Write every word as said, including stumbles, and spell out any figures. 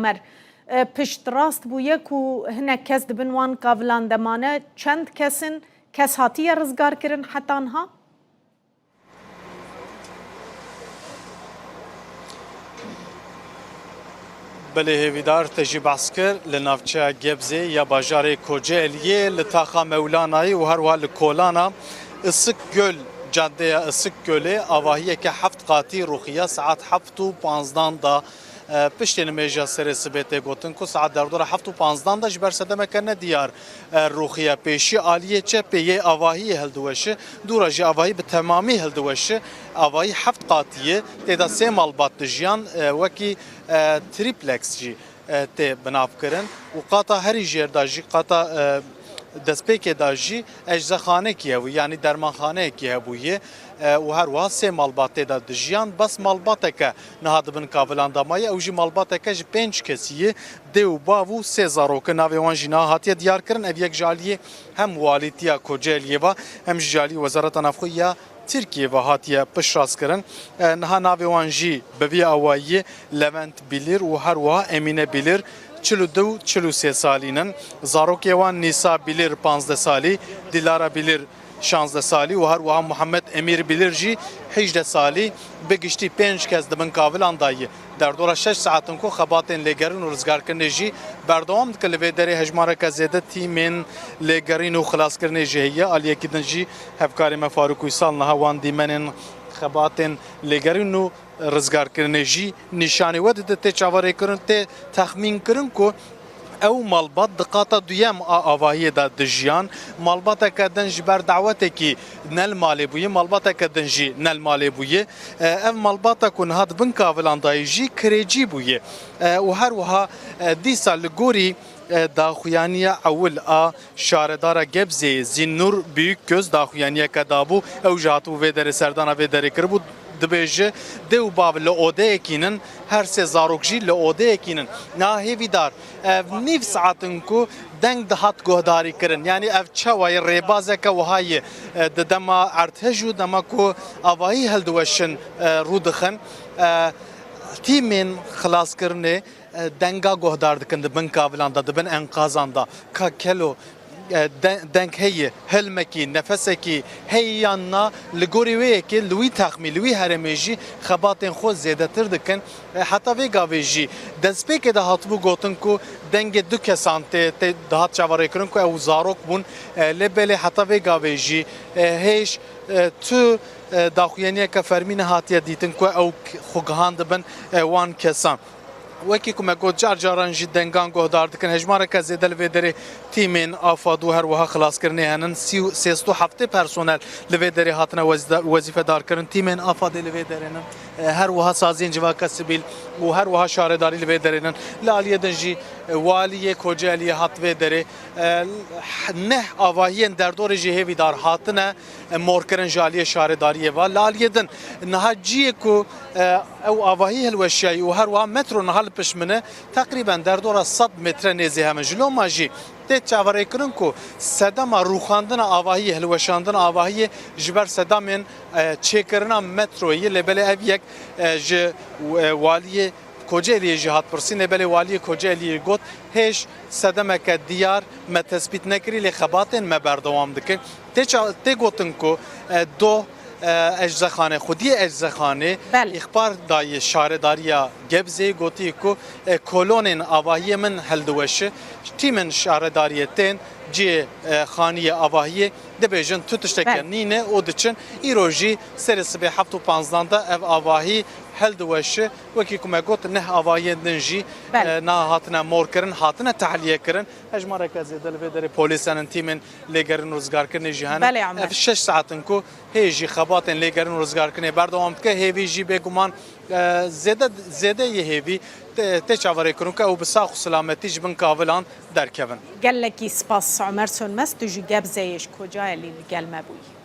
Mer, e, piştrast bûye ku hinek kes di bin wan kavilan de mane. Çend kes in? Kes hatiye rizgarkirin heta niha? Belê Hêvîdar, te jî behs kir, li navçeya Gebzê ya bajarê Kocaeliyê li taxa Mewlanayê û her wiha li kolana Isik Göl, cadeya Isik Gölê avahiyeke heft qatî rûxiya saet heft û panzdan da. E, piştê nimêja serê sibê tê gotin ku saet derdora heft û panzdan de ji ber sedemeke nediyar, e, rûxiya. Pêşî aliyê çepê yê avahiyê hildiweşi, dûra jî avahî bi temamî hildiweşi. Avahî heft qatî ye, tê de sê malbat dijiyan, e, wekî, e, triplex jî, e, tê binavkirin û qata herî jêr de jî, qata, e, destpêkê de jî eczexanekî hebû, yanî dermanxaneyekî hebûye, e, û her wiha sê malbat tê de dijiyan. Bes malbateke niha di bin kavilan de maye, ew jî malbateke ji pênc kesî ye, dê û bav û sê zarok in. Navê wan jî niha hatiye diyarkirin. Ev yek ji aliyê hem walîtiya Kocaeliyê ve, hem jî ji alî Wezareta Navxwe ya Tirkiyê ve hatiye piştrastkirin. E, niha navê wan jî bi vî awayî ye, Levent Bilîr û her wiha Emîne Bilîr, çil û du û çil û sê salîn in. Zarokê wan Nîsa Bilîr panzdeh salî, Dilara Bilîr şanzdeh salî û her wiha Muhammed Emîr Bilîr jî hejdeh salî. Bi giştî pênc kes di bin kavilan de ye. Derdora şeş saet in ku xebatên lêgerîn û rizgarkirinê jî berdewam dikin. Li vê derê hejmareke zêde tîmên lêgerîn û xilaskirinê jî heye. Aliyekî din jî hevkarê me Farûk Uysal niha wan dîmenên xebatên lêgerîn û rizgarkirinê jî nîşanî we dide. Tê çaverêkirin, tê texmînkirin ku ew malbat di qata duyem a avahiyê de dijiyan. Malbateke din ji ber dawetekî ne li malê bûye, malbateke din jî ne li malê bûye. E, ev malbata ku niha di bin kavilan de ye jî kirêcî bûye. E, û her wiha, e, dîsa li gorî, e, daxuyaniya ewil a şaredara Gebzeyê Zinnur Büyükgöz daxuyaniyeke dabû. Ew jî hatibû vê derê serdana vê derê kiribû. Dibêje, dê û bav li odeyekî nin, her sê zarok jî li odeyekî nin. Niha Hêvîdar, ev nîv saet in ku deng dihat guhdarî kirin. Yanî ev çawa ye? Rêbazeke wiha ye, e, di dema erdhej û dema ku avahî hildiweşin, e, rû dixin. E, tîmên xilaskirinê, e, denga guhdar dikin di bin kavilan de, di bin enqazan de. Ka kelo, e, de-, deng heye, hilmekî, nefesekî heye yan na, li gorî wê yekê, li wî texmî, li wî herêmê jî xebatên xwe zêdetir dikin. E, heta vê gavê jî destpêkê de hatibû gotin ku dengê du kesan tê, tê dihat çaverêkirin ku ew zarok bûn. E, lê belê heta vê gavê jî, e, hêj, e, tu, e, daxuyaniyeke fermî nehatiye dîtin ku ew k-, xwe gihandibin, e, wan kesan. Wekî ku me got, car caran jî dengan guhdar dikin. Hejmareke zêde li vê derê tîmên AFAD û her wiha xilaskirinê henin. Sî û, sêst û heftê personel li vê derê hatine wezda-, wezîfedarkirin. Tîmên AFADê li vê derê nin. E, her wiha saziyên civaka sivîl û her wiha şaredarî li vê derê nin. Li aliyê din jî, e, waliyê Kocaeliyê hat vê derê. E, neh avahiyên derdorê jî Hêvîdar hatine, e, morkirin ji aliyê şaredariyê ve. Li aliyê din niha ciyê ku, e, ew avahî hilweşiyayî û her wiha metro niha li pişt min e, teqrîben derdora sed metre nêzî hev in. Ji loma jî tê çaverêkirin ku sedema rûxandina avahiyê, hilweşandina avahiyê ji ber sedamên, e, çêkirina metroyê ye. Lê belê ev yek, e, ji, e, waliyê Kocaeliyê jî hat pirsîn, lê belê waliyê Kocaeliyê got, hêj sedemeke diyar me tespît nekirî, lê xebatên me berdewam dikin. Tê ça-, tê gotin ku, e, doh, e, eczexane, xwediyê eczexanê Belê. îxbar daye şaredariya Gebzeyê, gotiye ku, e, kolonên avahiyê min hildiweşi, tîmên şaredariyê tên cihê, e, xaniyê avahiyê, dibêjin tu tişteke Belê. nîne û diçin. Îro jî serê sibê heft û panzdan de ev avahî hildiweşi. Wekî ku me got, neh avahiyên din jî, Belê. e, niha hatine morkirin, hatine tehliyekirin. Hejmareke zêde li vê derê polîs henin, tîmên lêgerîn û rizgarkirinê jî henin. Belê, Omer. Ev şeş saet in ku hê jî xebatên lêgerîn û rizgarkirinê berdewam dike. Hêvî jî bêguman, e, zêde, zêde yê hêvî tê, tê çaverêkirin ku ew bi sax û silametî ji bin kavilan derkevin. Gelekî spas Omer Sönmez, tu ji Gebzeyê ji Kocaelî li gel me bûyî.